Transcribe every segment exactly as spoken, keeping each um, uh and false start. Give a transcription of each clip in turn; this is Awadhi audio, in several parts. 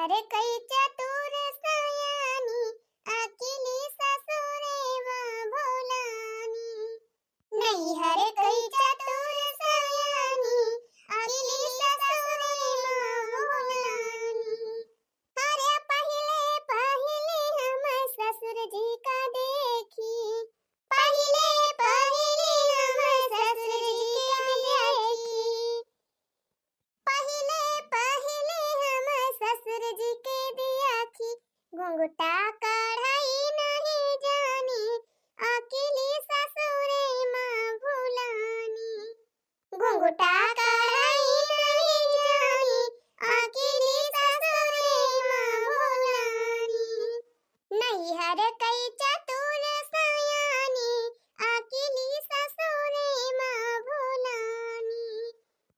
अरे कई चतुर सयानी, अकिली ससुरे मा भुलानी। नैहर कई चतुर सयानी, अकिली ससुरे मा भुलानी। अरे पहिले पहिले हम ससुर जी का देखी, पहिले पहिले हम ससुर जी का देखी, पहिले पहिले हम ससुर जी के देखी। घुंघटा कढ़ाई नहीं जानी, अकिली ससुरे मा भुलानी। घुंघटा कढ़ाई नहीं जानी, अकिली ससुरे मा भुलानी। नैहर कई चतुर सयानी, अकिली ससुरे मा भुलानी।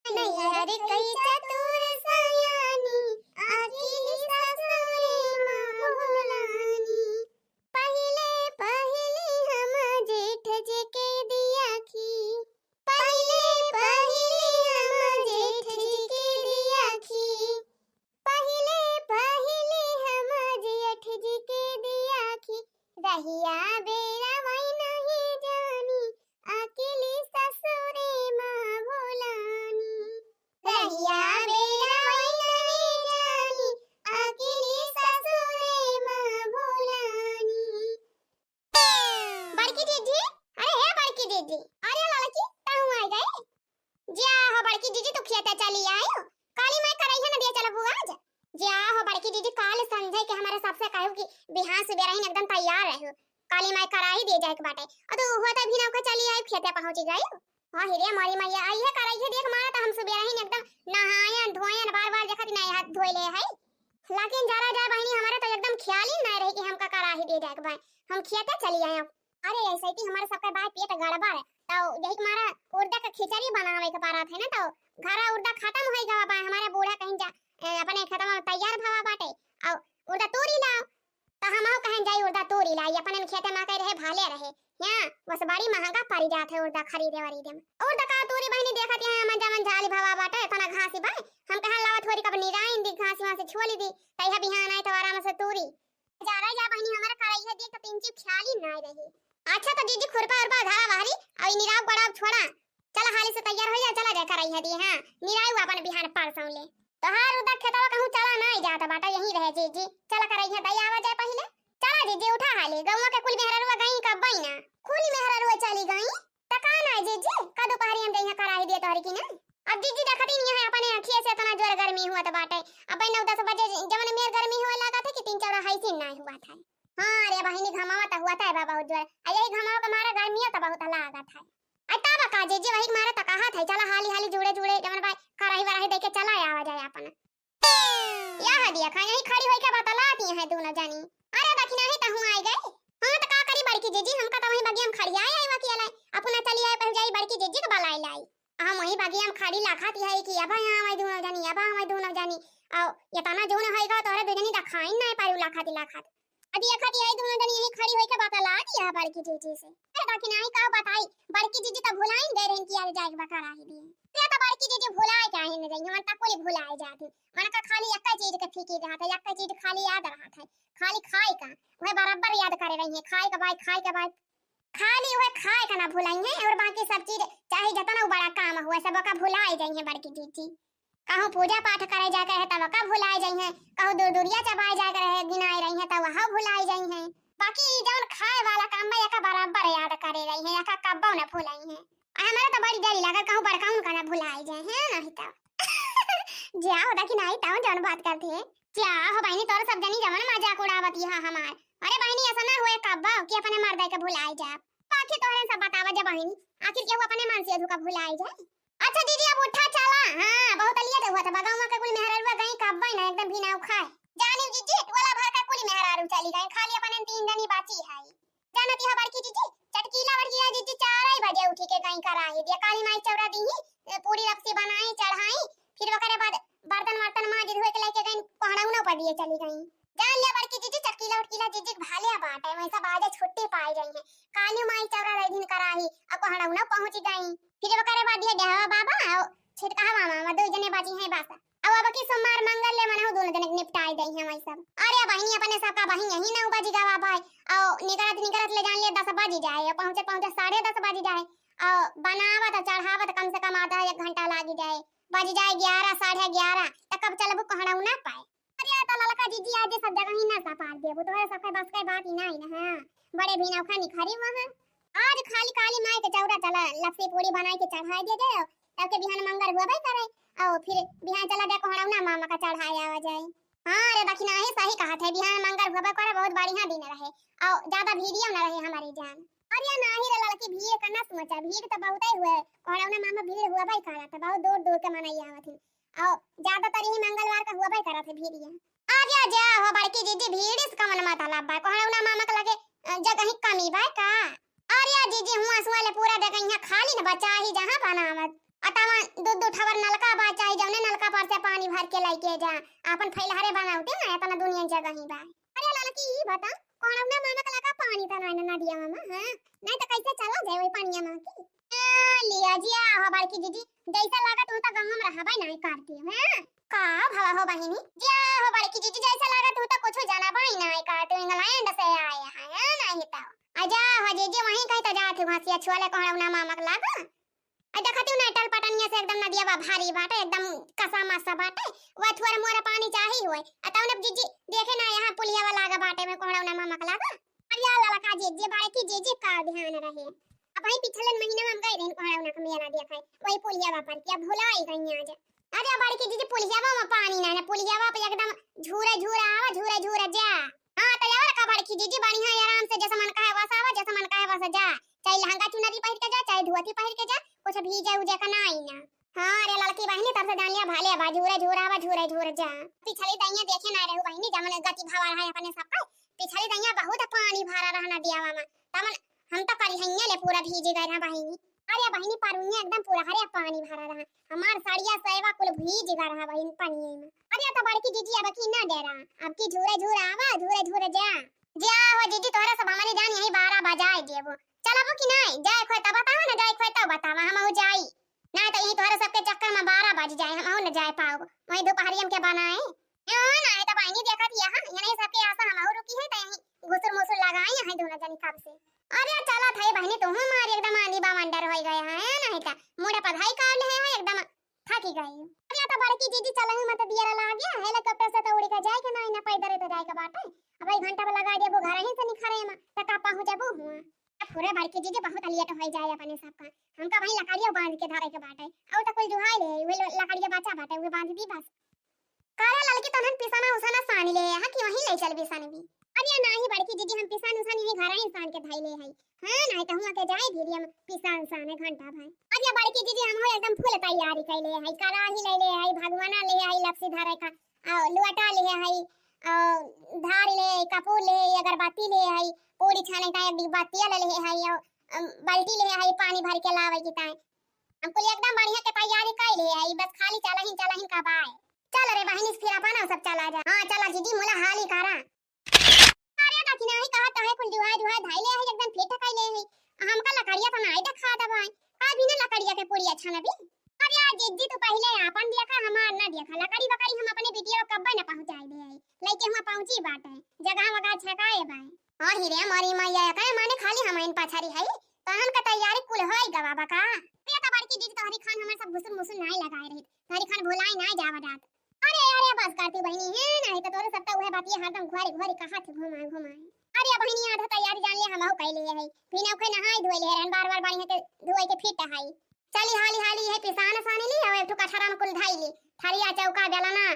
नैहर कई चतुर सयानी, अकिली ससुरे मा भुलानी। पहिले पहिले हम जेठ जी के देखी, पहिले पहिले हम जेठ जी के देखी, पहिले पहिले हम जेठ जी के देखी। रहिया बेरा वही नहीं जानी, अकिली ससुरे मा भुलानी। रहिया बेरा वही नहीं जानी, अकिली ससुरे मा भुलानी। बड़की जीजी, अरे हे बड़की जीजी, अरे लड़की, तहूँ आ गई? जा हो बड़की जीजी, तू खेते चली आयो। काली माई कराही न दिया चलबू आज। जा हो बड़की जीजी, काल संझे के हमारे सबसे कहू कि बिहान सुबेरहिन एकदम तैयार रहू। काली माई कराही दिए जाए के बाटे। और तू हुआ तो भी ना चली आई, खेते पहुँची गई। हाँ हिरे मोरी मैया, आई है कराही देख मारा तो हम सुबेरहिन एकदम नहायन धोयन बार बार देखत नहीं हाथ धोए ले है। लेकिन जरा जा बहिनी, हमारे तो एकदम ख्याल ही नहीं रही कि हमका कराही दिए जाए के बाय। हम खेते चली आए। अरे ऐसे कि हमारे सबके बाय पेट गड़बड़ है, तो यही के मारा उड़दा के खिचड़ी बनावे के पड़त है ना, तो घरा उड़दा खत्म होई गवा बा। हमारे बूढ़ा कहीं जा, ए, अपने खेतवा में तैयार भवा बाटे, और उड़दा तूरी लाओ, तो हमहू कहन जाई उड़दा तूरी लाई, अपने खेते में कह रहे भाले रहे, यहाँ बस बड़ी महंगा पड़ी जात है उड़दा खरीदे वरीदे में। उड़दा का तूरी बहिनी देखत यहाँ मन जवन जाली भवा बाटे, इतना घासी बा, हम कहन लावा थोड़ी कब निराइन दी, घासी वहाँ से छोली दी, तैया बिहान आए तो आराम से तूरी। जा रही जा बहिनी, हमारे कराही देख तो तीन चीज ख्याल ही ना रही। अच्छा तो जीजी खुरपा उरपा धरा बाहरी, और ई निराव गड़ाव छोड़ा, चला हाली से तैयार हो जा, चला जाए कराही दी। हाँ निराव अपन बिहान परसों ले। तोहार उदा खेतवा कहूँ चला ना जात बाटा, यहीं रहे जीजी, चला कराही दई आवा जाए पहिले। चला जीजी उठा हाली, गौवा के कुल मेहररुआ गई कब ना। कुल मेहररुआ चली गई? त का ना जीजी, का दोपहरी हम जइहा कराही दिए तोहरी की ना? अब जीजी देखती नहीं है, अपने अखिए से इतना जोर गर्मी हुआ त बाटे। अब नौ दस बजे जवन मेर गर्मी हुआ लागत है कि तीन चार हैसिन ना हुआ था। हाँ रे बहिनी, घमावा त हुआ था बा बहुत जोर, आ यही घमावा के मारा गर्मिया त बहुत लागत है। आ तब का जीजी, वही मारा त कहा था चला हाली हाली जुड़े जुड़े जवन बा कराही वराही दे के चला आवा जाए अपन। या हदिया खा यहीं खड़ी होई के बतलाती हैं दोनों जनी। अरे दखिनाही तहूँ आए गए। हाँ त का करी बड़की जीजी, हमका त वहीं बगिया में खड़ी आए आई वकी अलाई। अपना चली आए पहले जाई बड़की जीजी के बलाई लाई। हम वहीं बगिया में खड़ी लाखाती है कि अब यहाँ आवे दोनों जनी, अब आवे दोनों जनी। और ये तना जोन होई गवा तोहरे दो जनी दखाइन ना पारू लाखाती लाखाती। अभी एक हदी आई दोनों जनी यहीं खड़ी होई के बतलाती है बड़की जीजी से। अरे दखिनाही का बताई, बड़की जीजी त भुलाइन गए रहन कि आज जाए के बा कराही दिए। ये त बड़की जीजी भुलाए के आए न रही, मन तक कुली भुलाए जाती। मन का खाली एक चीज के फिकिर रहत है, एक चीज खाली याद रहत है, खाली खाए का। वह बराबर याद करे रही है, खाए का बाय, खाए का बाय। खाली वह खाए का ना भुलाई है, और बाकी सब चीज चाहे जतना बड़ा काम हुआ सब का भुलाए जाई है बड़की जीजी। कहूँ पूजा पाठ करे जाके है तब का भुलाए जाई है, कहूँ दूर दूरिया चबाए जाके रहे गिनाए रही है तब वह भुलाए जाई है। बाकी ई जौन खाए वाला काम बा एका बराबर याद करे रही है, एका कब्बो न भुलाई है। आ हमारा तो बड़ी डर लागत कहूँ बड़का उनका ना भुलाए जाए है, नहीं तो। जा हो दखिनाही तहूँ जौन बात करती है। जा हो बहिनी, तोर सब जनी जवन मजाक उड़ावत यहाँ हमार। अरे बहिनी, ऐसा ना हुए कब्बो कि अपने मर्दे के भुलाए जा। बाकी तोहरे सब बतावा जा बहिनी, आखिर केहू अपने मन से अधू का भुलाए जाए? अच्छा दीदी, अब उठा चला। हाँ, बहुत लेट हुआ था, बगौवा के कुल मेहररुआ गई कब्बे ना, एकदम भी ना उखाए। जानी जीजी, टोला भर का कुल मेहरारू चली गई, खाली अपने तीन जनी बाची है। जानती हो बड़की जीजी, चटकीला बड़कीला जीजी चार ही बजे उठी के गई कराही दिया, काली माई चौरा दी ही, ए, पूरी रपसी बनाई, चढ़ाई, फिर ओकरे बाद बर्तन वर्तन मांज धोए के लेके गई, कोहड़ा उनो पर दिए चली गई। जान लिया बड़की जीजी, चटकीला उटकीला जीजी के भाले बाटे, वैसा बाजे छुट्टी पाई गई है। काली माई चौरा रही दिन कराही, अब कोहड़ा उनो पहुंच गई। फिर ओकरे बाद ये डेहवा बाबा, और छिटकावा मामा, दो जने बाजी हैं बस। अब अब की सोमवार मंगल ले मनहु दोनों जने के निपटाई दे। हम आई सब। अरे बहिनी, अपने सबका बहिनी यही नौ बजी गवा भाई, और निकरत निकरत ले जान ले दस बजी जाए, और पहुँचत पहुँचत साढ़े दस बजी जाए, और बनावत और चढ़ावत कम से कम आधा एक घंटा लागी जाए, बजी जाए ग्यारह, साढ़े ग्यारह, त कब चलबू कोहड़ौना पाए। अरे तो ललका जीजी आज सब जगह ही ना सपार देबू, तोहरे सबके बस के बात ही नहीं ना है। बड़े भी नौखा निखरी हुआ है। आज खाली काली माई के चौरा चला लपसी पूरी बनाई के चढ़ाई दे जाए, तब के बिहान मंगर हुआ भाई करे, और फिर बिहान चला दे कोहड़ौना मामा का चढ़ाए आवा जाए। हाँ रे दखिना, ही सही कहा थे, बिहान मंगर हुआ करे, बहुत बढ़िया दिन रहे, और ज्यादा भीड़ियो न रहे हमारी जान। अरे नाही रे ललकी, भीड़ का ना सोचा, भीड़ तो बहुत ही हुए, कोहड़ौना मामा भीड़ हुआ भाई करा था, बहुत दूर दूर के मनई आवत ही, और ज्यादातर यही मंगलवार का हुआ भाई करा थे भीड़िया। आ जा जा हो बड़की जीजी, भीड़ से कमन मतलब बा, कोहड़ौना मामा के लगे अ, जगह ही कमी बा का? अरे जीजी, हुआ सुआ ले पूरा जगह यहाँ खाली न बचा ही जहाँ बनावत। अतवा दू दू ठवर नलका बा, चाहे जौने नलका पर से पानी भर के लेके जा, अपन फैलहरे बनावते ना, इतना दुनिया जगह ही बा। अरे ललकी, ई बता, कोहड़ौना मामा के लगा पानी त नहीं ना दिया मामा, हाँ? नहीं तो कैसे चला जाए वही पानिया माँ की? ए, लिया जिया हो बड़की जीजी, जैसा लागत हो तो गाँव में रहबे नहीं करती, हाँ? का भवा हो बहिनी? जिया हो बड़की जीजी, जैसा लागत हो तो कुछ जाना भाई नहीं करती, इंग्लैंड से आए हैं, नहीं तो। आ जा हो जीजी, वहीं कहीं तो जात हो, हंसिया छुआ ले कोहड़ौना मामा के लागा। आ देखती हूँ ना, टल पटनिया से एकदम नदिया बा भारी बाटे, एकदम कसा मसा बाटे। वह थोड़ा मोरा पानी चाही होए। आ तौन अब जीजी देखे ना, यहाँ पुलिया वाला लागा बाटे में कोहड़ौना मामा के लागा। अरे या ललका जीजी, बड़की जीजी का ध्यान रहे। अब वही पिछले महीना में हम गए रहे कोहड़ौना के मेला देखे, वही पुलिया बा पर के, अब भुला ही गई आज। अरे बड़की जीजी, पुलिया बा में पानी ना, ना पुलिया बा पे एकदम झूरे झूरे आवा, झूरे झूरे जा। हाँ, तो यार का बड़की जीजी, बढ़िया आराम से जैसे मन कहे वैसा आवा, जैसे मन कहे वैसा जा। चाहे लहंगा चुनरी पहिर के जा, चाहे धोती पहिर के जा, कुछ भीजे उजे का ना आई ना। हाँ रे ललकी बहिनी, तब से जान लिया भाले बा, झूरे झूर आवा, झूरे झूर जा। पिछली दइया देखे ना रहू बहिनी, जमन गति भवा रहा अपने सबका। पिछली दइया बहुत पानी भरा रहा नदियावा में, तमन हम तो करिहइया ले पूरा भीज गए रहा बहिनी। अरे बहिनी, परुनिया एकदम पूरा हरे पानी भरा रहा, हमार साड़िया सेवा कुल भीज गए रहा बहिन पनिये में। अरे तो बड़की जीजी अब की ना डेरा, अब की झूरे झूर आवा, झूरे झूर जा। जा हो जीजी, तोहरा सब हमारी जान यही बारह बजाए देबो। चलबो कि नहीं? जाए खोए तब बतावा ना, जाए खोए तब बतावा, हम जाई। नहीं तो यही तोहरा सबके चक्कर में बारह बज जाए, हम न जाए पाओ। वही दोपहरिया में के बनाए। यो, नहीं तो बहिनी देखत यहाँ, यही सबके आशा हम रुकी है, तो यही घुसुर मुसुर लगाई है दोनों जनी कब से। अरे चला था बहिनी, तू हमारी एकदम आंधी बावंडर हो गए हैं, नहीं तो मुड़ा पधाई कर ले है एकदम। थकी गई। अरे तो बड़की जीजी चलही मत दियर लागे, helicopter से तो उड़ी के जाए के ना, ना पैदल तो जाए के बाटे। अब एक घंटा में लगा देबो घर ही से निखरे में, त का पहुँचबो हुआ। अब पूरे बड़की जीजी बहुत लेट हो जाए अपने सबका। हमका वही लकड़िया बांध के धरे के बाटे। और तो कुल जुहाई ले, वे लो-, लकड़िया बचा बाटे, वे बांध दी बस। करे ललकी तनन पिसना उसाना सानी ले, हाँ कि वहीं ले चल बिसानी भी। अरे नाही बड़की जीजी, हम पिसान उसान यही घर ही सान के धई ले हई। हाँ, नाही तो हुआ के जाए भी हम पिसान साने घंटा भर। अरे बड़की जीजी, हम हो एकदम full तैयारी कैले हई, कराही ले ले हई, भगवाना ले हई लपसी धरे का, और लोटा ले हई, और धार ले हई, कपूर ले हई, अगरबत्ती ले हई, पूरी छाने का एक डिब्बा तेल ले हई, और, अम, बाल्टी ले हई पानी भर के लावे की ताई। हम कुल एकदम बढ़िया के तैयारी कैले हई, बस खाली चलहिन चलहिन का बाय। चल रे बहिनी, फिर अपन सब चला जा। हाँ चला जीजी, मुला हाली करा। अरे दखिना ही कहत है, कुल जुहा जुहा धाई ले है, एकदम फिट कैले है। हमका लकड़िया तो नाई देखा दबाई। का बिना लकड़िया के पुड़िया छनबी? अरे यार जिज्जी, तू पहले आपन देखा, हमार ना देखा। लकड़ी बकड़ी हम अपने बिटिया को कब्बे न पहुँचाई दे आई। लइके हुआ पहुँची बाटे, जगह वगह छकाए बाए। हाँ ही रे मोरी मैया, कहे माने खाली हम इन पछारी है, तहन का तैयारी कुल होई गवा बका। ये तो बड़की जीजी तोहरी खान हमर सब घुसुर मुसुर नाई लगाए रही, तोहरी खान भुलाई नाई जावा जात। अरे, अरे, बस करती बहिनी, हे नाही तो तोरे सब तो उहे बातिया हरदम घुआरी, घुआरी कहत घुमाए, घुमाए। अरे बहिनी, आधा तैयारी जान ले, हमहू कैले है। फिर ओखे नहाई धोए ले रहन, बार, बार बढ़िया के धोए के फिट है। चली हाली, हाली है पिसान सानी ली, और एक ठो कठरा में कुल धाई ली। थरिया, चौका, बेलना,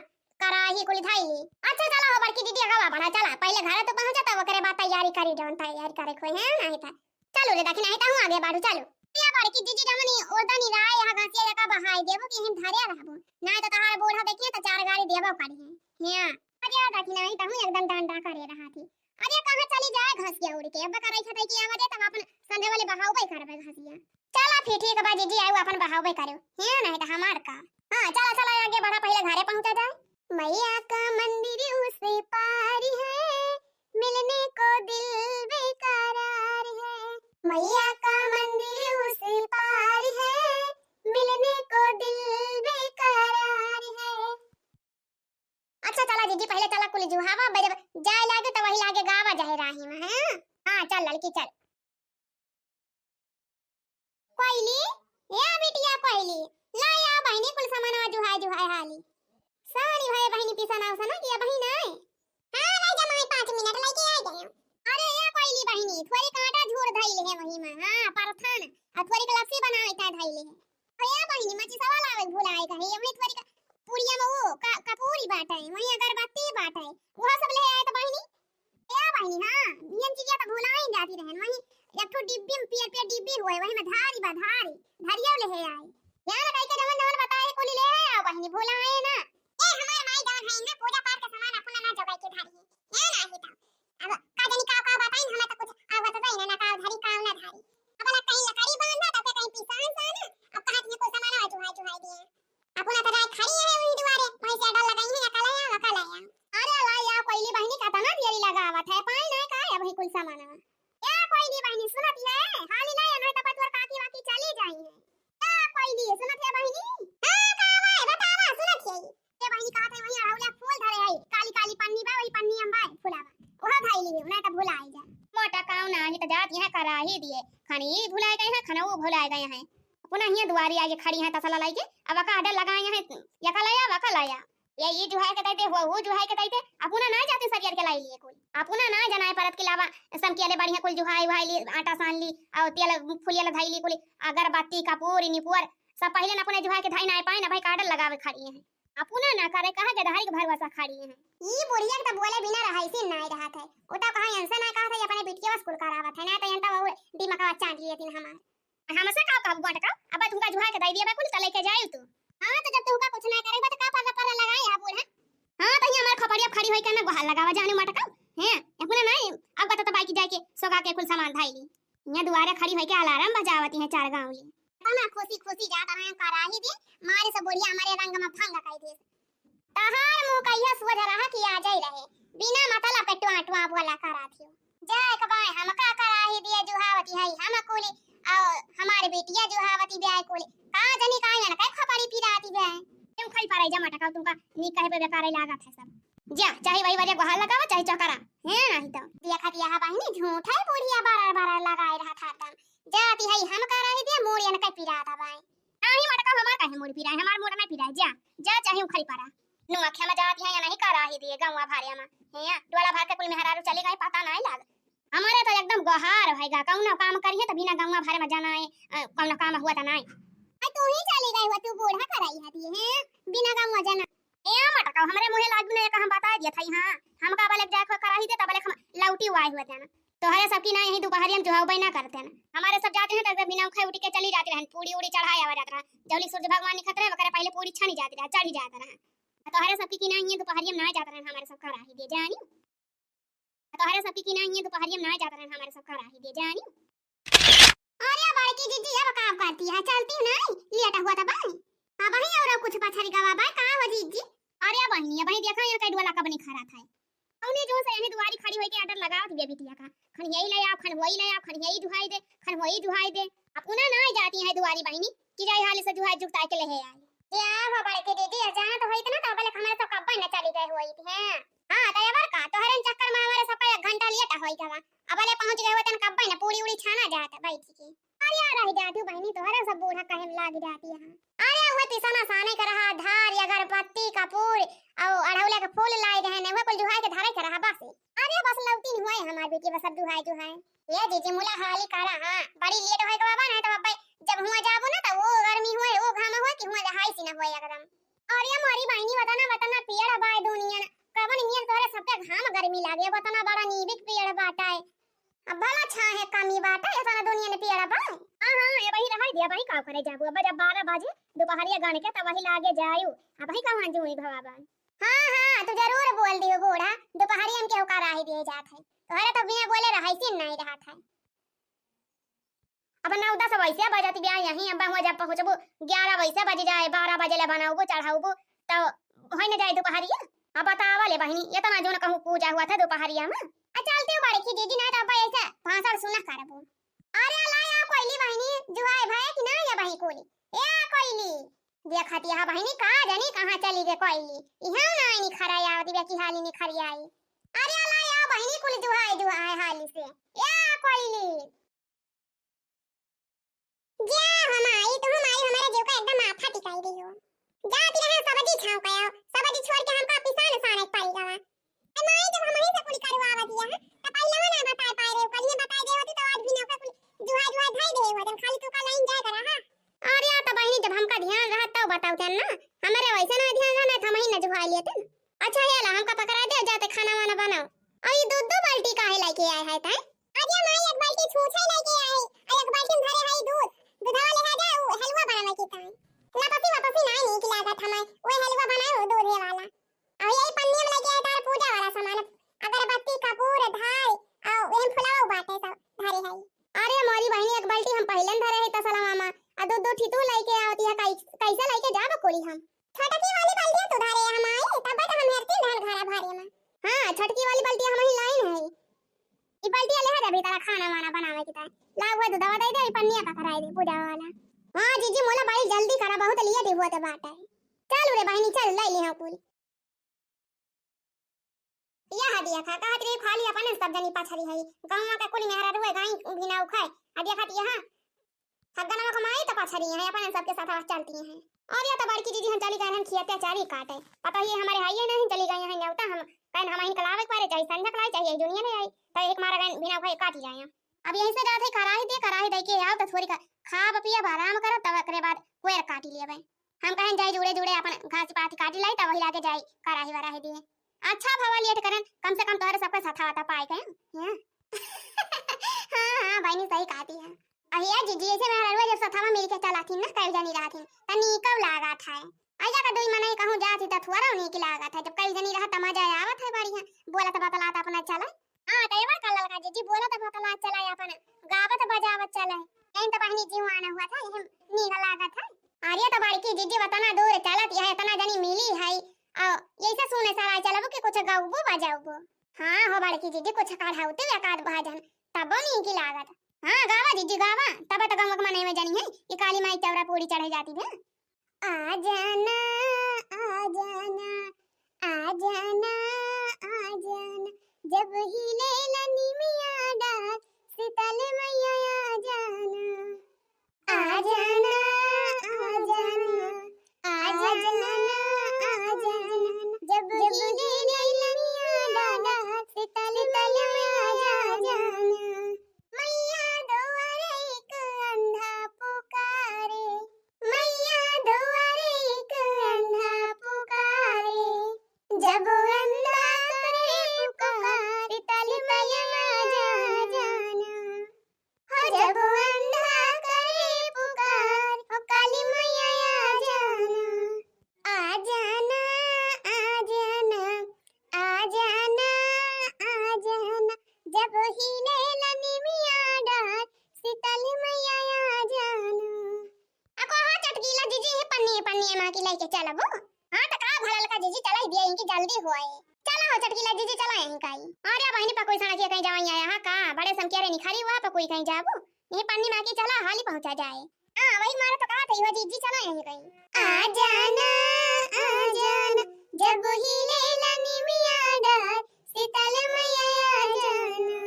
कराही कुल धाई ली। अच्छा, चला हो बड़की दीदी, आगा बढ़ा, चला। पहले घरे तो पहुँचा, तब ओकरे बाद तैयारी करी, जौन तैयारी करे खोए है, नाही था। चलो रे, देखी नाही त हूँ आगे बारू, चलो। या बड़की जीजी जमनी ओरदनी राय यहाँ घसिया का बहाई देबो कि हम धरे रहबो। नाही त तहार बूढ़ा देखिए त चार गाड़ी देबो करी है। हिया। अरे देखी नाही त हूँ एकदम डंडा करे रहा थी। अरे कहाँ चली जाए घसिया उड़ के? अब करे खतई की आवाज है तब अपन संध्या वाले बहावबे करबे घसिया। चला फिर ठीक बा जीजी, आऊ अपन बहावबे करो। हिया नाही त हमार का। हाँ, चला, चला आगे बढ़ा, पहले घरे पहुँचा जाए। मैया का मंदिर उसे पार है, मिलने को दिल बेकरार है। मैया का मंदिर उसे पार है, मिलने को दिल बेकरार है। अच्छा, चला आ जीजी, पहिले चला कुल जुहावा, बे जब जाए लागे त वही लागे गावा जाए राही में, हैं? हाँ, चल लड़की चल। कोइली, ए बिटिया कोइली, ला आ बहिनी कुल सामानवा जुहाए जुहाए हाली। सारी भए बहिनी पिसना उसना कि अबही नाय। हाँ, लाई जा माई, पाँच मिनट लइके आ गए। अरे ए कोइली बहिनी, थोड़ी कांटा झूर धइले है वही में, हाँ, परथन, आ थोड़ी लस्सी बनावे का धइले है। अरे ए बहिनी, मचिसवा लावे भुलाए गए, वही थोड़ी का पुड़िया में वो का, कपूरी बाटे, वही अगरबत्ती बाटे, वह सब ले आए तो बहिनी। ए बहिनी, हाँ, नियन चीजिया तो भुलाइन जाती रहन। वही एक ठो डिब्बी में, पियर पियर डिब्बी होए, वही में धारी बा, धारी, धरिया ले हे आई। या ना कहि के जवन जवन बताए कुली ले हे आओ बहिनी, भुलाए ना। ए हमार माई जवन है ना, पूजा पाठ के सामान अपना ना जोगाई के धारी है। या ना ही तो। अब का जानी का का बताइन, हमें तो कुछ आवत जाई ना, ना का धारी का ना धारी। अब ना कहीं लकड़ी बांधा, तब कहीं पिसान साना, अब कहाँ से कुछ सामान जुहाई जुहाई दिए। अपना तो राय खड़ी है वही दुआरे, वहीं से अड्डा लगाई है, या कल आया, या कल आया। अरे ला या कोइली बहिनी, कतना देरी लगावत है, पाई ना का है वही कुल सामानवा। या कोइली बहिनी सुनत है, हाली लाया नहीं तो पतवर काकी वाकी चली जाई है। या कोइली सुनत है बहिनी? हाँ, का बा, बतावा, सुनत है। ये बहिनी कहत है, वही अड़हुला फूल धरे है, काली काली पन्नी बा, वही पन्नी हम बा, फुलावा। ओहो धइली है, उन्हें तो भुलाई जा। मोटा काऊ ना, ये तो जात यहाँ कराही दिए, खनी भुलाए गए हैं, खनऊ भुलाए गए हैं। अपना हियाँ दुआरी आगे खड़ी हैं तसला लाइके, अब अका अड्डा लगाए हैं, यका लाया, वका लाया। ये, ये जुहाए के दे दे, वो, वो जुहाए के दे दे। अपना ना जाते सरियर के लाई लिए कुल। अपना ना जनाए परत के लावा, समकिया ले बढ़िया कुल जुहाए उहाए ली, आटा सान ली, और तेल फुलिया ले धई ली कुल, अगरबत्ती, कपूर, निपुअर, सब पहिले न अपने जुहाए के धाई ना पाए ना भाई, काडल लगावे खड़ी हैं। अपना ना करे, कहा के दहाई के भरोसा खड़ी हैं। ई बुढ़िया के तो बोले बिना रहाई से नाय रहत है। उ तो कहा इनसे ना कहत है, अपने बिटिया बस कुल करावत है, ना तो यंता वो दिमाग चाट लिए दिन हमार। हमसे का कहब बाटका? अब तुमका जुहा के दई दिया बा कुल, त लेके जाई तू। हाँ, तो जब तुमका कुछ ना करे बा, तो का पर्रा पर्रा लगाए है बूढ़ा? हाँ, तो ये हमार खोपड़िया खड़ी होई के ना गोहार लगावा जाने मटका। हैं, अपने नहीं, अब बता तो बाइक जाके सोगा के कुल सामान धाई ली। ये दुआरे खड़ी होई के अलार्म बजावती है चार गाँव ली। तना खुशी खुशी जात रहे कराही दे, मारे से बुढ़िया हमारे रंग में भंग कई दे। तहार मुँह कहिया सोझ रहा कि आ जाई रहे, बिना मतलब के टुआ टुआ बोला करा थियो। जा एक बाय हमका कराही दिए जुहावती है, हम कुली, और हमारे बेटिया जुहावती ब्याय कुली। का जनी का यन के खपड़ी पिराती ब्याय। तुम खई पराई जमा टका तुमका नी कहे पे बेकार लागत है सब। जा, चाहे वही वजह गोहार लगावा, चाहे चौकरा। है नहीं तो। देखा दिया है बहिनी, झूठ है बुढ़िया बारह बारह लगाए रहा था तम। जाती है हम कराही दिए, मोड़ियन के पिराता बाय। नाही मटका हमार काहे मोड़ पिराए, हमार मोड़ ना पिराए, जा, जा चाहे उखड़ी परा। नु अखे में जाती है या नहीं कराही दिए गौवा भारे में। हैं, डोला भर के कुल मेहरारू चली गई, पता नहीं लाग। हमारे तो एकदम गोहार भइगा, कौनो काम करिए तो बिना गौवा भारे में जाना है, अ, कौनो काम हुआ तो नहीं। आ तू ही चली गई हुआ, तू बूढ़ा कराई है दिए, हैं, बिना गौवा जाना। ए मटका, हमरे मुँहे लाग ना, एक हम बता दिया था, हाँ, हमका बले जाए खो कराही दे, तबले हम लौटी हुआ हुआ जाना। तोहरे सबकी ना यही दोपहरिया में जुहाऊ ना करते ना। हमारे सब जाते हैं तो बिना उठे उठ के चली जाती रहन, पूड़ी उड़ी चढ़ाए आवा जात रहा। जौली सूरज भगवान निकलत रहे, ओकरे पहले पूड़ी छनी जाती रहा, चढ़ी जात रहा। तोहरे सबकी की ना ये दोपहरिया में ना जात रहन, हमारे सब कराही दे जानी। तोहरे सबकी की ना ये दोपहरिया में ना जात रहन, हमारे सब कराही दे जानी। अरे बड़की जीजी, अब का करती है, चलती नहीं, लेट हुआ था बाई। अब वही और कुछ पछरी गवा बाई, का हो जीजी? अरे बहिनी, अब वही देखा यहाँ कई डोला कब नहीं खड़ा था। कौने जो से यही दुआरी खड़ी होई के आर्डर लगावत बिया बिटिया का, खन यही ले आओ, खन वही ले आओ, खन यही जुहाई दे, खन वही जुहाई दे। अब उन्हें ना जाती है दुआरी बहिनी कि जाई हाली से जुहाई जुगताई के ले आई। या हो बड़की दीदी, अचानक तो होई ना, तो बोले हमारे तो कब्बे न चली गए होई थी, हैं? हाँ, तो एबर का, तोहरे चक्कर में हमारे सबका एक घंटा लेट होई गवा। अब ले पहुँच गए होते न कब्बे न पूड़ी उड़ी छाना जात बैठ के। अरे यार, रह जाती बहिनी, तोहरे सब बूढ़ा कहे में लाग जाती है। अरे, वह पिसना साने के रहा, धार, अगरबत्ती, कपूर, और अड़हुले के फूल लाए गए हैं, वह कुल जुहाए के धरे के रहा बस। अरे, बस लौटी नहीं हुए हमार बेटी, बस अब जुहाए, जुहाए। ये जीजी मुला हाली करा, हाँ, बड़ी लेट होए के बाबा, नहीं तो बाबा जब हुआ जाबो ना, तो वो गर्मी हुए, वो घाम हुए कि हुआ जहाई सी ना हुए एकदम। अरे मोरी बहिनी, बतना, बतना पेड़ बाय दुनिया न, कवन नियर तोहरे सबके घाम गर्मी लागे, बतना बड़ा नीबिक पेड़ बाटाए। अब भला छाहे कमी बाटे, एतना दुनिया में पेड़ बा। हाँ, हाँ, ए वही रहाई दे, वही का करे जाबू। अब जब बारह बजे दोपहरिया गन के, तब वही लागे जायू। अब वही कहाँ जूई भवा बा। हाँ, हाँ, तू जरूर बोल दियो बूढ़ा, दोपहरिया में केहू का राही दिए जात है। तोहरे तो बिना बोले रहाई सीन नहीं रहत है। अब नौ दस वैसे बजत बा यहीं, अब हुआ जब पहुँचबू ग्यारह वैसे बज जाए, बारह बजे ले बनाउबू, चढ़ाउबू, तो होइ न जाए दोपहरिया। अब बतावा ले बहिनी, इतना जो न कहूँ पूजा हुआ था दोपहरिया में। आ चलती हूँ बड़की दीदी, ना तो अब ऐसे भाषण सुना करबू। अरे ला या कोइली बहिनी, जुहाए भए कि ना या बही कोली? ए कोइली, देखत यह बहिनी का जानी कहाँ चली गए कोइली, इहाँ ना आई निखर आई, आवत बिया की हाली निखर आई। अरे अला या बहिनी कुल जुहाई जुहाई हाली से, या कोइली। जा हम आई, तू हम आई, हमारे जीव का एकदम माथा टिकाई दियो। जाती रहे सब्जी छाव का आओ, सब्जी छोड़ के हमका पिसान साने पाई गवा। ए माई, जब हमही से कुल करवावत हिया, त पहिलवा ना बताए पाए रहे, कलिए बताए दे होती तो आज भी नौका कुल जुहा जुहा धई दे होतन, खाली तू का लाइन जाए करा, हाँ। अरे, आ त बहिनी, जब हमका ध्यान रहत तब बतावतन ना, हमरे वैसे ना ध्यान रहत, हमही ना जुहा लेतन। अच्छा, ये ला, हमका पकड़ा दे, जाते खाना वाना बनाओ। और ये दो दो बाल्टी काहे लेके आए है तैं? अरे माई, एक बाल्टी छूछे लेके आए, और एक बाल्टी में भरे है दूध, दूधवा ले आ जा, वो हलवा बनावे के तैं। लपसी वपसी ना नीक लागत हमें, वो हलवा बनाए वो दूधे वाला। और यही पन्नी में लेके आए तार पूजा वाला सामान, अगरबत्ती, कपूर, धाई, और एम फुलावा बाटे सब धरे है। अरे मोरी बहिनी, एक बाल्टी हम पहिले न धरे है तसलवा मा, आ दो दो ठी तू लेके आवत है, कैसे लेके जाब कोली हम? छोटकी वाली बाल्टी तू धरे हम आई, तब तो हम हेरती धान घरा भरे मा। हाँ, छोटकी वाली बाल्टी हम ही लाइन है। ई बाल्टी ले जा भीतर खाना वाना बनावे के ताई। लाओ वो दूधवा दे दे, ई पन्निया पकड़ाई दे पूजा वाला। हाँ जीजी, मोला बड़ी जल्दी करा, बहुत लेट हुआ ते बाटे। चल रे बहिनी, चल, ले ले हाँ कुल। यह देखा, कहत रही खाली अपन सब जनी पछरी है। गाँव के कुल मेहरा रुए गाई भी ना उखाए। आ देखत यहाँ हग्गनवा कमाई तो पछरी है, अपन सबके साथ चलती हैं। और या तो बड़की जीजी हम चली गए हैं खियते चारी काटे। पता ही हमारे हाइये नहीं चली गई हैं नेवता हम। कहन हम इनका लावे के पारे चाहे संझक लाई चाहे दुनिया ले आई। तो एक मारा गए बिना उखाए काटी जाए। अब यहीं से जात है कराही दे, कराही दे के आओ तो थोड़ी का खाब पियब आराम करब, तब एकरे बाद कोयर काटी लेबे। हम कहन जाई जुड़े जुड़े अपन घास पात काटी लाई, तब वही लागे जाई कराही वराही दिए। अच्छा भवा लेट करन, कम से कम तोहरे सबके सथवा त पाए गए। हाँ हाँ बहिनी सही कहती है। अहिया जीजी ऐसे मेहररुआ जब सथवा मिल के चलाथिन ना, कई जनी रहथिन, त नीकव लागत है। ऐजा का दुई मनई कहूँ जात ही त थोड़ा नीक लागत है, जब कई जनी रहत त मजा आवत है बढ़िया, बोलत बतलात अपना चले। हाँ, त एवर का ललका जीजी बोलत बतलात चला अपन, गावत बजावत चले। यही त बहिनी जीवान हुआ था, यही नीक लागत है। अरे त बड़की जीजी वतना दूर चलत यह इतना जनी मिली है, और यही से सुने सारा चलबू कि कुछ गाउबू बजाउबू। हाँ हो बड़की जीजी, कुछ कढ़ाउते एकाध भजन, तबो नीक लागत। हाँ गावा जीजी गावा, तब त गाँव के मनई में जनी है कि काली माई चौरा पूरी चढ़े जाती है। आ जाना, आ जाना, आ जाना, आ जाना, जब हिले ला निमिया डार, शीतल मैया आ जाना। आ जाना, आ जाना, आ जाना, आ जाना, जब हिले ला निमिया डार, शीतल मैया आ जाना। मैया दुआरे एक अंधा पुकारे, मैया दुआरे एक अंधा पुकारे, जब अंधा करे पुकार, शीतल मैया आ जाना। हो जब अंधा करे पुकार, हो काली मैया आ जाना। आ जाना, आ जाना, आ जाना, आ जाना, जब हिले ला निमिया डार, शीतल मैया आ जाना। अको हो चटकीला जीजी, ही पन्नी, पन्नी माँ की लेके चलबो। हाँ, त का भलल का जीजी, चला ही दिया, इनकी जल्दी होए। चला हो चटकीला जीजी, चला यहीं काई। अरे बहिनी, पकोई सड़क के कहीं जावाई आया हा का? बड़े समकिया रे निखारी हुआ, पकोई कहीं जाबो। यही पन्नी माँ की चला, हाली पहुँचा जाए। हाँ, वही मारा तो कहा थी हो जीजी, चला यहीं काई। आ जाना, आ जाना, जब हिले ला निमिया डार, शीतल मैया आ जाना।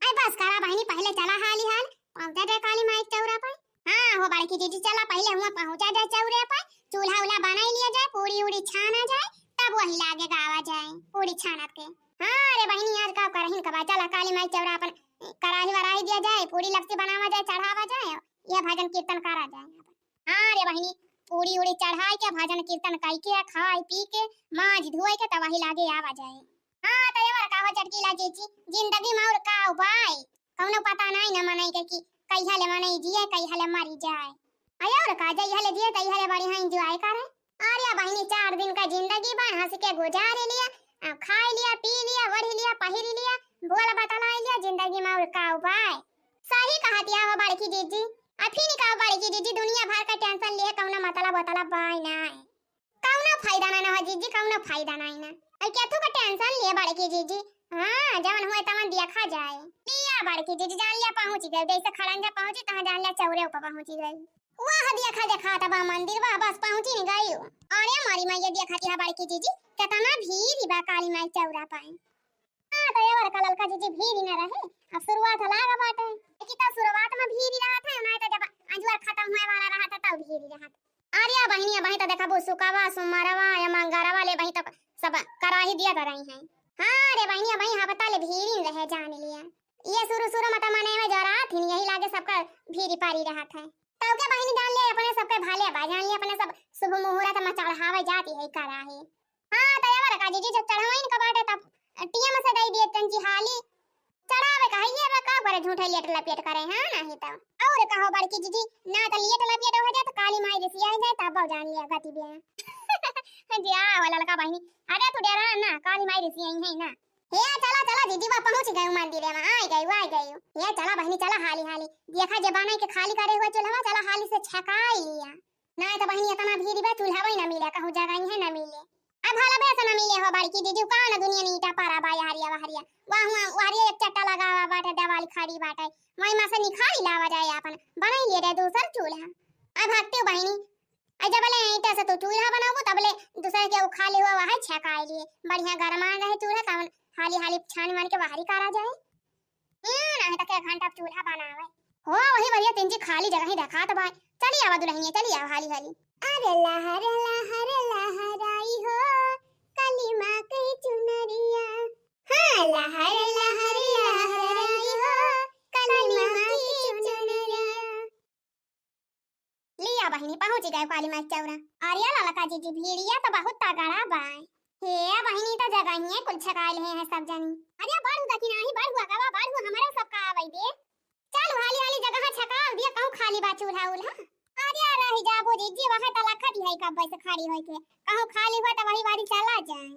आई बस करा बहिनी, पहिले चला हाली हाल, पहुँचा जाए काली माई चौरा पर। हाँ हो बड़की जीजी, चला पहिले हुआ पहुँचा जाए चौरे पर, चूल्हा उल्हा बनाई लिया जाए, पूड़ी उड़ी छाना जाए, तब वही लागे गावा जाए पूड़ी छानत के। हाँ रे बहिनी, आज का करहिन कबा, चला काली माई चौरा अपन कराही वराही दिया जाए, पूड़ी लपसी बनावा जाए, चढ़ावा जाए, यह भजन कीर्तन करा जाए। हाँ रे बहिनी, पूड़ी उड़ी चढ़ाई के, भजन कीर्तन कई के, खाई पी के, माज धोए के, तब वही लागे आवा जाए। हाँ, त एवर का हो चटकीला जीजी, जिंदगी में और का उपाय? कौनो पता नहीं न मनई के कि कहिया ले मनई जिए, कहिया ले मरी जाए। आ और का, जइया ले जिए, तइया ले बढ़िया enjoy करे। अरे बहिनी, चार दिन का जिंदगी बा, हंस के गुजारे लिया, आ, खाई लिया, पी लिया, ओढ़ी लिया, पहिरी लिया, बोल बतलाई लिया, जिंदगी में और का उपाय? सही कहतिया हो बड़की जीजी। आ फिर का बड़की जीजी, दुनिया भर का tension लिए कौनो मतलब वतलब बाय ना है। कौनो फायदा ना, ना हो जीजी, कौनो फायदा ना है ना। और क्या तू का tension लिए बड़की जीजी? हाँ, जवन हुए तवन देखा जाए। लिया बड़की जीजी, जान लिया पहुँची गई, जैसे खड़ंजा पहुँची, तहाँ जान लिया चौरे ऊपर पहुँची गई। वाह, देखा, देखा, तब मंदिर, वाह, बस पहुँची नहीं गई। अरे मोरी मैया, देखा तिहा बड़की जीजी, केतना भीड़ बा काली माई चौरा पाए। हाँ, तो एवर का ललका जीजी भीड़ ही न रहे, अब शुरुआत लागा बाटे। कि तो शुरुआत में भीड़ ही रहत है, नहीं तो जब अंजुअर खत्म होए वाला रहत है, तब भीड़ ही रहत। अरे बहिनी, अबहीं तो देखबू सुकवा, सुमरवा या मंगरवा ले, अबहीं तो सब कराही दिया तो रही हैं। हाँ रे बहिनी, अबहीं हफ्ता ले भीड़ ही रहे, जान लिया। ये शुरू शुरू में तो मने में जरा थी, यही लागे सबका भीड़ पारी रहत है। तो के बहिनी जान ले, अपने सबके भाले बा, जान ले, अपने सब शुभ मुहूर्त में चढ़ावे जाती है कराही। हाँ, तो एवर का जीजी, जब चढ़वाइन का बाटे तब टीएम से दे दिए तंची हाली। चढ़ावे का है ये बा, का करे झूठे लेट लपेट करे, हाँ, नहीं तो। और कहो बड़की जीजी, ना तो लेट लपेट हो जाए तो काली माई रिसिया जाए, तब जान लिया गति बे। जी, आओ ललका बहिनी, अरे तू डरा ना, काली माई रिसिया ही है ना। हे चला, चला जीजी, बा पहुँच गए मंदिर में, आ गए, आ गए। हे चला बहिनी, चला हाली हाली, देखा जे बनाई के खाली करे हुए चूल्हा, चला हाली से छकाई लिया। नहीं तो बहिनी, इतना भीड़ बा, चूल्हा वही ना मिले, कहूँ जगह ही है ना मिले। अब भला बेस ना मिले हो बड़की जीजी, कहाँ ना दुनिया नीटा पारा बा, यहरिया वहरिया, वहाँ वहरिया एक चट्टा लगावा बाटे, देवाल खड़ी बाटे, वही में से निखारी लावा जाए, अपन बनाई लिए जाए दूसर चूल्हा। अब भक्ति बहिनी, आ जबले ईंटा से तू चूल्हा बनाबू, तबले दूसरे के उखाली हुआ वहाँ छकाई लिए, बढ़िया गरमान रहे चूल्हा, तब हाली हाली छान मान के बाहरी करा जाए। ए, नाही त के घंटा चूल्हा बनावे। हो, वही बढ़िया तीन जी खाली जगह ही देखात बा। चली आवा दुल्हनिया, चली आवा हाली हाली। अरे लहर लहर लहराई हो, काली माँ के चुनरिया। हाँ, लहर लहर लहराई हो, काली माँ के चुनरिया। लिया बहिनी, पहुँच गए काली माई चौरा। अरे ललका जीजी, भीड़िया तो बहुत तगड़ा बा। हे बहिनी, तो जगह ही कुल छकाइल है, है सब जनी। अरे बढ़ू दखिना ही, बढ़ू अगवा, बढ़ू हमरो सब का आवे दे। चल हाली हाली जगह छकाव दिया, कहूँ खाली बा चूल्हा उल्हा। अरे रही जाबो जीजी, वहाँ तो लखत ही है कब से खड़ी होई के। कहूँ खाली हुआ तो वही बारी चला जाए।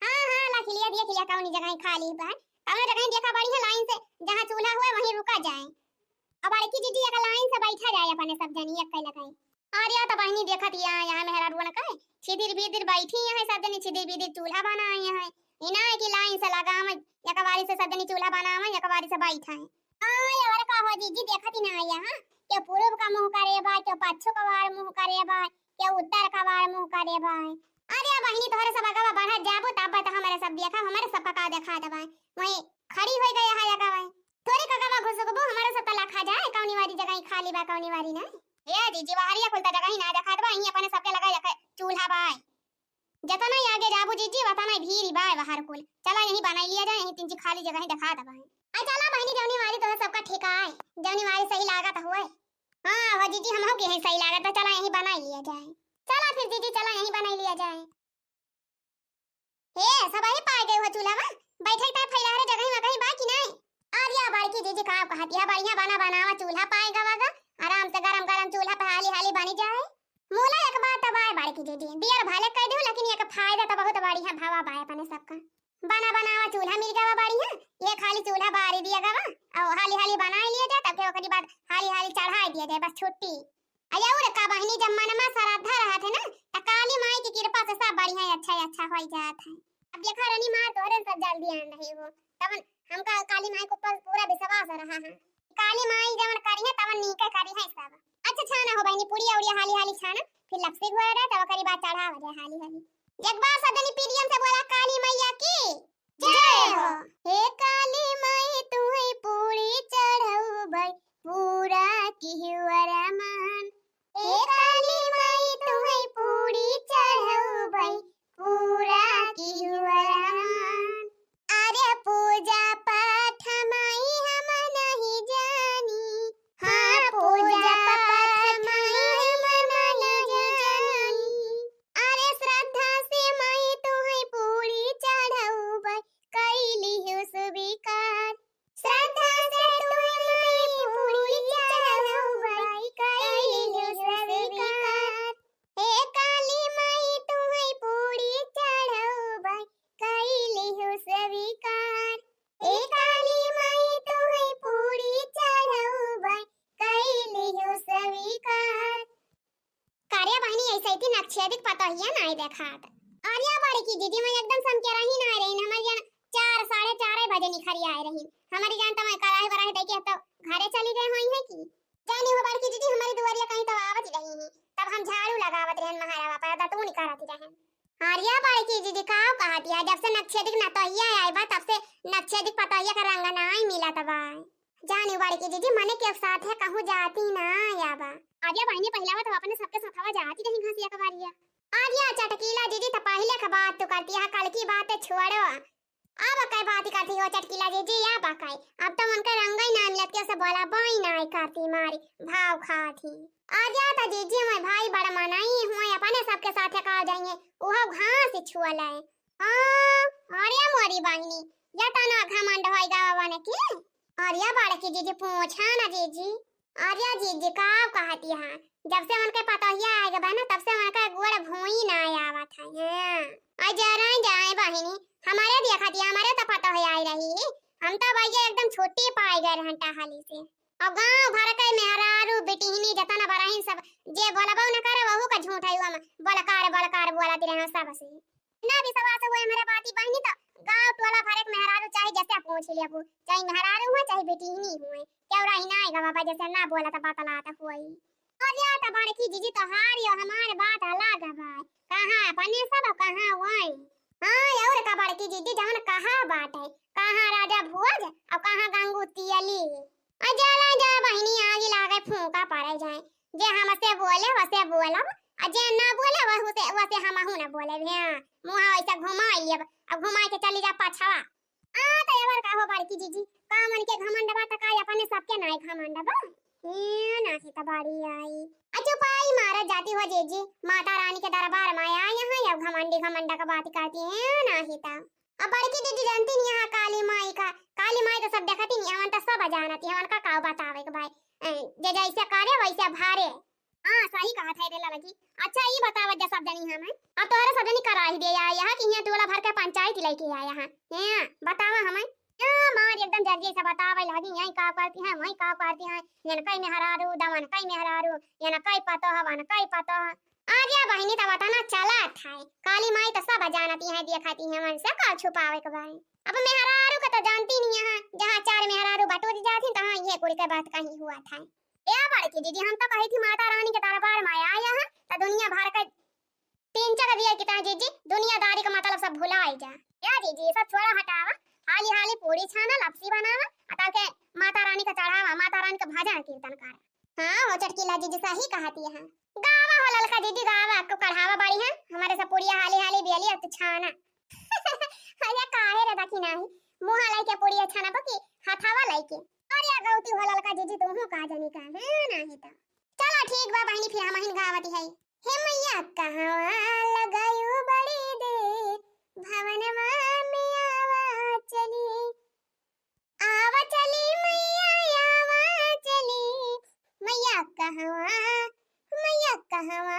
हाँ, हाँ, ला खिलिया दिया, खिलिया कौनी जगह खाली बा। कौनो जगह देखा बढ़िया लाइन से, जहाँ चूल्हा हुए वहीं रुका जाए। अब बड़की जीजी एक लाइन से बैठा जाए अपने सब जनी एक कैला कहीं। अरे तो बहिनी देखत या यहाँ मेहरारुअन कहे छिदिर बिदिर बैठी यहाँ सब जनी छिदिर बिदिर चूल्हा बनाए हैं। इना है कि लाइन से लगावे, एक बारी से सब जनी चूल्हा बनावे, एक बारी से बैठे। आय और का हो जीजी, देखत ही ना आया, हाँ? केहू पूरब का मुँह करे बा, केहू पच्छो का वार मुँह करे बा, केहू उत्तर का वार मुँह करे बा। अरे बहिनी, तोहरे सब अगवा बढ़त जाबू, तब तो हमारे सब देखा, हमारे सबका का देखा देबा। वहीं खड़ी होई गया है अगवा। थोड़ी का अगवा घुसुकबू, हमारे सब तो लखा जाए, कौनी वारी जगह ही खाली बा, कौनी वारी ना। ए जीजी, वहरिया कुल तो जगह ही ना देखात बा, यहीं अपने सबके लगा एक चूल्हा बा। जतना ही आगे जाबू जीजी, वतना ही भीड़ ही बा बाहर कुल। चला यहीं बनाई लिया जाए, यहीं तीन जी खाली जगह ही देखात बा। आ चला बहिनी, जौनी वारी तोहरे सबका ठीक आए, जौनी वारी सही लागत हुए। हाँ, हो जीजी, हमहू के यहीं सही लागत बा, चला यहीं बनाई लिया जाए। चला फिर जीजी, चला यहीं बनाई लिया जाए। हे, सब यहीं पाए गए हो चूल्हा में? बैठे के फैला रे जगह में कहीं बा कि नहीं? अरे या बड़की जीजी का कहती है, बढ़िया बना बनावा चूल्हा पाए गवा गा, आराम से गरम गरम चूल्हा पे हाली हाली बनी जाए। मूला एक बात तो बाय बड़की जीजी, दियर भले कह दू, लेकिन एक फायदा तो बहुत बढ़िया भवा बाय अपने सबका। बना बनावा चूल्हा मिल गवा बढ़िया, ये खाली चूल्हा बारी दिया गवा, और हाली हाली बनाई लिया जाए, तब के ओकरी बाद हाली हाली चढ़ाई दिया जाए, बस छुट्टी। अया और का बहिनी, जब मन में श्रद्धा रहत है ना, त काली माई की कृपा से सब बढ़िया अच्छा अच्छा हो जात है। अब देखा रानी माँ तोहरे सब जल्दी आन रही हो, तब हमका काली माई के ऊपर पूरा विश्वास रहा है। काली माई जवन करी है तवन नीके करी है सब। अच्छा छाना हो बहिनी, पूड़िया उड़िया हाली हाली छाना, फिर लपसी घोड़ा तब करी बात चढ़ावा जाए हाली हाली। एक बार सब जनी पीरियम से बोला काली मैया की जय हो। हे काली माई तुहई पूड़ी चढ़ौबै पूरा किहु अरमान। हे काली माई तुहई पूड़ी चढ़ौबै पूरा किहु अरमान। अरे पूजा पाठ माई हम नहीं जानी। हाँ, पूजा पाठ माई हम नहीं जानी। अरे श्रद्धा से माई तुहई पूड़ी चढ़ौबै, कैली हो स्वीकार। श्रद्धा से तुहई माई पूड़ी चढ़ौबै, कैली हो स्वीकार। हे काली माई तुहई पूड़ी चढ़ौबै, कैली हो स्वीकार। हे काली माई तुहई पूड़ी चढ़ौबै, कैली हो स्वीकार। का रे बहिनी, ऐसे ही नक्शे दिख पता ही है, नहीं देखात। अरे बड़की दीदी, मैं एकदम समके रही ना रही, हमारी जान चार, साढ़े चार बजे निखरी आए रही। हमारी जान तो मैं कराही बराही दे के तो घरे चली गई हुई है कि। जानी हो बड़की दीदी, हमरी दुआरिया कहीं तो आवत रही ही, तब हम झाड़ू लगावत रहन महारावा पर, दतुन करत रहन। अरे बड़की दीदी, का कहत या, जब से नक्षेदी के नतोहिया आए बा, तब से नक्षेदी के पतोहिया का रंग नाई मिलत बा। जानी बड़की दीदी, मने के साथ है कहूँ जाती ना आया बा। अरे बहिनी, पहिला तो अपने सबके साथवा जाती रही घासिया कबारिया। अरे चटकीला दीदी, तो पहिले का बात तो करती है, कल की बात छोड़ो। अब कई बात करती हो चटकीला दीदी, या बा कई? अब तो उनका रंग ही ना मिलत, के से बोला बाई ना करती मारी, भाव खात ही। आ जा तो दीदी, मैं भाई बड़ा मनाई हुआ, अपने सबके साथ का जाइए, उहो घास छुअल है। हाँ, अरे मोरी बहिनी, या तना घमंड होई गावा बने की? अरे बड़की दीदी, पूछा ना दीदी। अरे जीजी, का कहती है? जब से उनके पतोहिया आए गए बा ना, तब से उनका गोड़ भूई ना आवत है। हाँ। आ जरा जाए बहिनी, हमारे देखती, हमारे तो पतोहिया आई रही, हम तो भैया एकदम छुट्टी पाए गए रहन टहली से। और गांव भर के मेहरारू बिटिहनी जतना बरहिन सब, जे बोलबो न करे, वहू का झूठ है, हम बलकार बलकार बोलत रहे सबसे। ना विश्वास हुए हमरे बाती बहिनी, तो गांव टोला भर के मेहरारू चाहे जैसे पूछ लेबू, चाहे मेहरारू हुए चाहे बेटिहनी हुए, केहू रही ना गवा बा जैसे ना बोला तो बतला तो हुई। और या तो बड़की जीजी तोहार यो हमार बात अलग बा, कहाँ अपने सब कहाँ वही। हाँ और का बड़की जीजी, जवन कहा बात है, कहाँ राजा भोज और कहाँ गंगू तियली। आ जाला जा बहिनी, आगी लागे फूंका पड़े जाए। जे हमसे बोले वसे बोलब, आ जे ना बोले वहू से, वसे हमहू ना बोले। हाँ, मुँह ऐसे घुमाई लेब, अब घुमाई के चली जा पछवा। आ तो एवर का हो बड़की जीजी, का मन के घमंड बा, त का अपने सबके नाई घमंड बा? ए नाही त बड़ी आई। आ चुपाई मारत जाती हो जीजी, माता रानी के दरबार में आई हैं, अब घमंडी घमंड का बात करती हैं, नाही त। अब बड़की दीदी जानती नहीं यहाँ काली माई का, काली माई तो सब देखती नहीं, हमन तो सब जानती, हमन का काव बतावे के भाई। ए, जे जैसे करे वैसे भरे। हाँ, सही कहत है रे ललकी। अच्छा, ई बतावा जा सब जनी हमें, अब तोहरे सब जनी कराही दे आया है कि यहाँ टोला भर के पंचायत लेके आया है, हैं? बतावा हमें। हाँ, मार एकदम जल्दी से बतावे लागी, यहीं का करती हैं, वहीं का करती हैं, यन कई मेहरारू, दमन कई मेहरारू, यन कई पतो हवन कई पतो। आ गया बहिनी, तब तना चला था। काली माई तो सब जानती हैं, देखती हैं, मन से का छुपावे के बारे। अब मेहरारू का तो जानती नहीं है, जहाँ चार मेहरारू बटोरी जाती, तहाँ ये कुल के बात कहीं हुआ था। ए बड़की दीदी, हम तो कही थी माता रानी के दरबार में आया है, तो दुनिया भर के तीन चार दिया कितना जीजी, दुनियादारी का मतलब सब भुलाई जा। ए जीजी, सब छोड़ा हटावा, हाली हाली पूरी छाना, लपसी बनावा, आ ताके माता रानी का चढ़ावा, माता रानी का भजन कीर्तन करा। हाँ हो चटकीला जीजी, सही कहती है। गावा हो ललका जीजी, गावा, को कढ़ावा बड़ी है, हमारे सब पुड़िया हाली हाली बेली, अब तो छाना। अरे काहे रे दखी नाही, मुँह लाई के पुड़िया छाना बकी, हथावा लाई के। अरे गौती हो ललका जीजी, तुहू का जानी का, हाँ नाही तो। चला ठीक बा बहिनी, फिर हमहिन गावत है। हे मैया कहवा लगायू बड़ी देर, भवनवा में आवा चली, आवा चली मैया, आवा चली, मैया कहवा, मैया कहवा।